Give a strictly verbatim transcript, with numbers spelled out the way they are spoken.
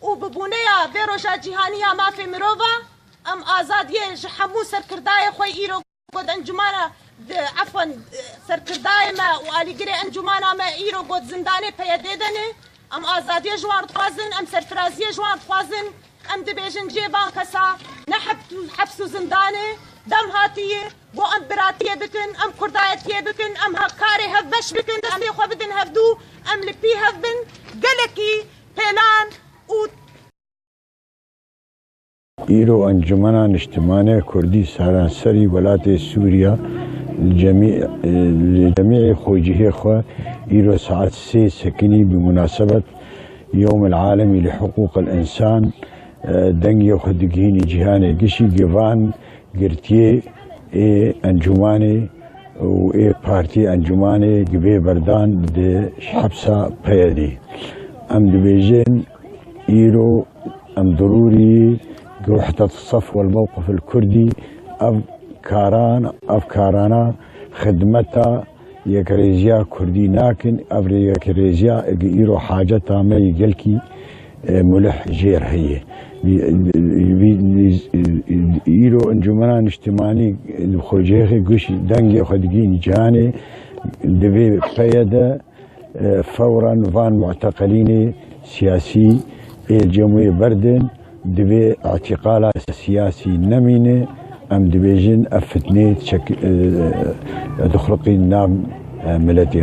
û bi bûneya vê roja cîhanî ya mafê mirova, em azadiyê ji hemû serkirdayê xwe îro got encumana, di, efwen, serkirdayê me û alîgirê encumana me îro got zindanê P Y D'ê de ne. Em azadiyê ji wan dixwazin, em serfiraziyê ji wan dixwazin. Em dibêjin cê van kesa ne heb-, heps û zindanê, dem hatiye, bo em biratiyê bikin, em kurdayetiyê bikin, em ha-, karê hevbeş bikin, destê xwe bidin hevdû, em li pî hev bin, gelekî pêlan û Îro Encumena Niştimanê Kurdî seranserî welatê Sûriya li cemî-, li cemî xwecihê xwe îro saet sê sekinî bi munasebet Yewmil Alemî li Hiqûqil Însan, e, dengê xwe digihînî cîhanê gişî. Givan girtiyê ê encûmanê û ê partî encûmanê givê berdan di hepsa P Y D'ê. Em dibêjin îro em dirûrî gi wehdet sef wel mewqif el kurdî ev karan, ev karana xidmeta yekrêziya kurdî nakin, ev rê yekrêziya gi îro haceta me yê gelkî, e, mulih jêr heye. Vî, vî, vî, îro encumena niştimanî li xwecihê xwe gişî dengê xwe digihîn cîhanê, divê P Y D, e, fewran van muteqelînê siyasî ê li cem wê berdin, divê îtîqala siyasî nemîne, em dibêjin ev fitnê çek-, e, dixuliqîn nav, e, miletê